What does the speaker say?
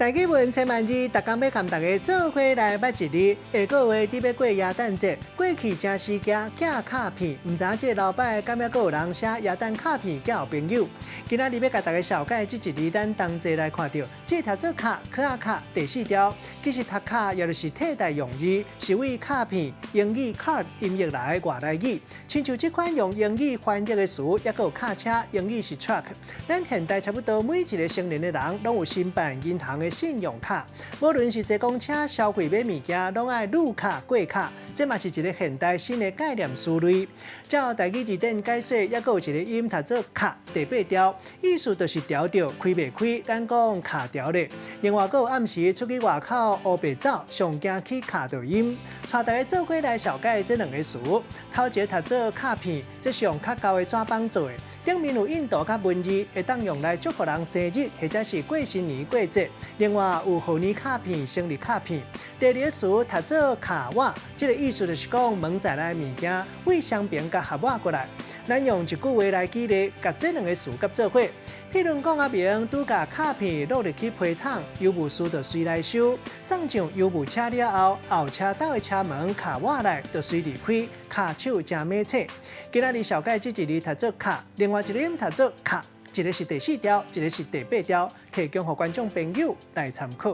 台語文千萬字，逐工欲共大家做伙來捌一字。下個月佇欲過耶誕節，過去誠時行寄卡片，毋知影這個流擺敢猶閣有人寫耶誕卡片寄予朋友。今仔日欲共大家紹介這一字，咱同齊來看著，這讀做卡，卡仔卡第四調，其實讀卡也就是替代用字，是為卡片英語 card 音譯來的外來語。親像這款用英語翻譯的詞，猶閣有卡車，英語是 truck。咱現代差不多每一個成年的人，攏有申辦銀行的信用卡，無論是坐公車、消費買物件，攏愛擼卡過卡，這嘛是一個現代新的概念詞類。照台語字典解說，猶閣有一個音讀做卡第八調，意思就是牢著開袂開，咱講卡牢咧。另外，閣有暗時出去外口烏白走，上驚去卡著音。帶大家做伙來紹介這兩个詞，頭一个讀做卡片，這是用較厚的紙板做的，頂面有印圖佮文字，會當用來祝福人生日或者是過新年過節。另外有賀年卡片、生日卡片。第二个詞讀做卡倚，這个意思就是講門載來的物件，為雙邊共合倚過來。咱用一句話來舉例，共這兩个詞佮做伙。譬如講阿明拄共卡片落入去皮桶，郵務師就隨來收。送上郵務車了後，後車道的車門卡倚來，就隨離開，跤手誠猛醒。今仔日紹介這一字讀做卡，另外一個音讀做卡，一个是第四調，一个是第八調，提供予觀眾朋友來參考。